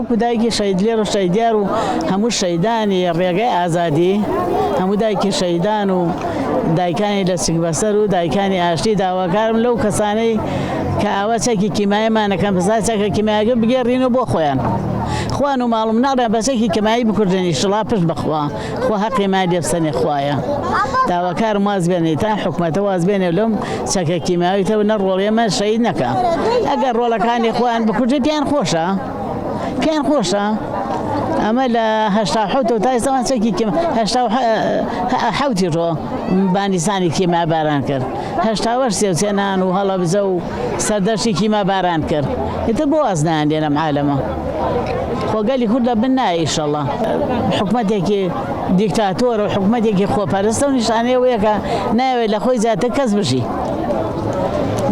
وەکو دایکی شەهید لێر و شەهید دیار و هەموو شەهیدانی ڕێگای ئازادی، هەموو دایکی شەهیدان و دایکانی لەچک بەسەر و دایکانی ئاشتی داواکارم لەو کەسانەی کە ئاوا چەکی کیماییمان ئەکەن بەسا چەکە کیمایەکە بگێڕینەوە بۆ خۆیان خوان و ماڵ و مناڵیان بە چەکی کیمایی بکوژن ئیشڵا پشت بەخوا خوا هەقی مای لێ بسەنێ خوایە داواکارم واز بێنێ تا حکومەتە واز بێنێ لەم چەکە کیماوی تە نە ڕۆڵێ من شەهید نەکا ئەگەر ڕۆڵەکانی خۆیان بکوژێ پێیان خۆشە پێیان خۆشە ئەمە لە هەشتا حوتەوە تا ئێستا چەکی کیم هەشتا حوتی ڕۆ بانیسانی کیما باران کرد هەشتاوەش سێوچێنان و هەڵەبجە و سەردەشتی کیما باران کرد ئیتر بۆ واز نایەن لێنەم عالەمە خۆ گەلی کورد لە بن نایە ئیشەڵا حکومەتێکی دیکتاتۆرە و حکومەتێکی خۆپەرستە و نیشانەی ئەوەیە کە نایەوێت لە خۆی زیاتر کەس بژی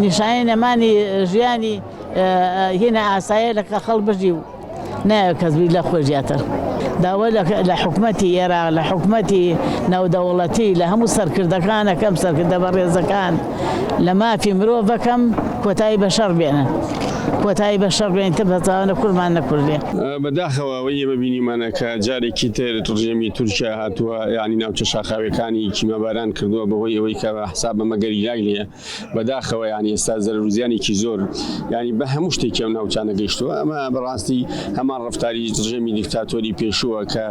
نیشانەی نەمانی ژیانی هینە ئاسایە لە کە خەڵک بژی و نایەوێت کەس بیر لە خۆی زیاتر داوا لە حکومەتی ئێراق لە حکومەتی ناودەوڵەتی لە هەموو سەرکردەکان ئەکەم سەرکردە بەڕێزەکان لە مافی مرۆڤەکەم کۆتایی بە شەڕ بێنن کۆتایی بە شەڕ بێنن تر بەتاوانە کوردمان نەکوژرێ. بەداخەوە ئەوەی ئێمە بینیومانە کە جارێکی تر ڕژێمی تورکیا هاتووە یانی ناوچە شاخاویەکانی کیمیاباران کردووە بەهۆی ئەوەی کە حساب بەمە گەریلای لێیە بەداخەوە یانی ئێستا زەرەر و زیانێکی زۆر یانی بە هەموو شتێکی ئەو ناوچانە گەیشتووە ئەمە بەڕاستی هەمان ڕەفتاری ڕژێمی دیکتاتۆری پێشووە کە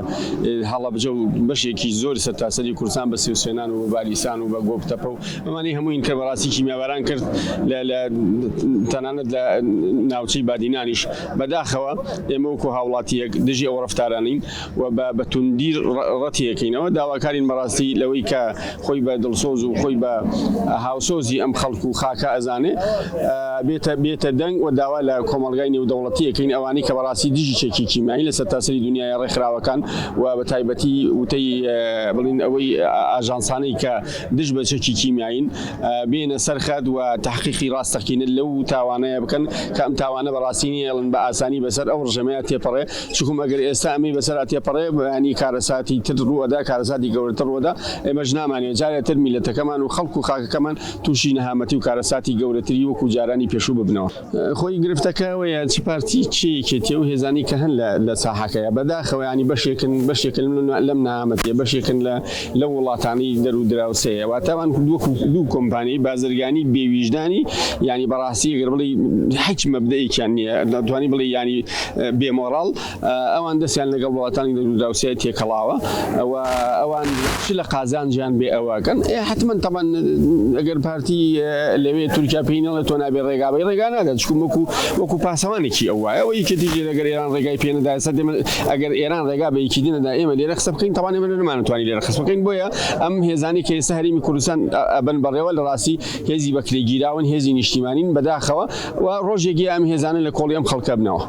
هەڵەبجە و بەشێکی زۆر سەرتاسەری کوردستان بە سێوسێنان و بە بالیسان و بە گۆپتەپە و ئەمانەی هەمووین کە بەڕاستی کیمیاباران کرد لە لە تەنانەت لە ناوچەی بادینانیش بەداخەوە ئێمە وەکو هاوڵاتییەک دژی ئەو ڕەفتارانەین و بە بە توندی ڕەتیەکەینەوە داواکارین بەڕاستی لەوەی کە خۆی بە دڵسۆز و خۆی بە هاوسۆزی ئەم خەڵک و خاکە ئەزانێ بێتە بێتە دەنگ و داوا لە کۆمەڵگای نێودەوڵەتی ئەکەین ئەوانەی کە بەڕاستی دژی چەکی کیمیایی لە سەرتاسەری دنیای ڕێکخراوەکان و بە تایبەتی وتەی بڵین ئەوەی ئاژانسانەی کە دژ بە چەکی کیمیایین بێنە سەر خەت و تەحقیقی ڕاستەقینە لەو تاوانەیە بکەن کە ئەم تاوانە بەڕاستی نەیەڵن بە ئاسانی بەسەر ئەو ڕژێمەیا تێپەڕێ چونکم ئەگەر ئێستا ئەمەی بەسەرا تێپەڕێ بەیانی کارەساتی تر ڕووئەدا کارەساتی گەورەتر ڕووئەدا ئێمەش نامانەوێ جارێ تر میللەتەکەمان و خەڵک و خاکەکەمان تووشی نەهامەتی و کارەساتی گەورەتری وەکو جارانی پێشوو ببنەوە. خۆی گرفتەکە ئەوەیە چ پارتی چ یەکێتی ئەو هێزانەی کە هەن لە لە ساحەکەیا بەداخەوە یانی بەشێکن بەشێکن لەم نەهامەتیە بەشێکن لە لەو وڵاتانەی دەر و دراوسێیە واتە ئەوان وەکو دوو کۆمپانیای بازرگانی بێ ویژدانی یانی بەڕاستی گەر بڵێی هیچ مەبدەئێکیان نییە دەتوانی بڵێی یانی بێ مۆڕاڵ ئەوان دەستیان لەگەڵ وڵاتانی دەر و دراوسێ تێکەڵاوە و ئەوان چ لە قازانجیان بێ ئەوە کەن حتمما تەبعەن ئەگەر پارتی لەوێ تورکیا پێی نەڵێ تۆ نابێ ڕێگا بەی ڕێگا نادات چکم وەکو وەکو پاسەوانێکی ئەو وایە ئەوە یەکێتی لەگەر ئێران ڕێگای پێ نەدا ئێستا دێمە ئەگەر ئێران ڕێگا بە یەکیدی نەدا ئێمە لێرە قسە بکەین تەبعەن ئێمە نەمانتوانی لێرە قسە بکەین بۆیە ئەم هێزانەی کە ئێستا هەرێمی کوردستان ئەبەن بەڕێوە لە ڕاستی هێزی بەکرێگیراون هێزی نیشتیمانین بەداخەوە و ڕۆژێکی ئەم هێزانە لە کۆڵی ئەم خەڵکە بنەوە.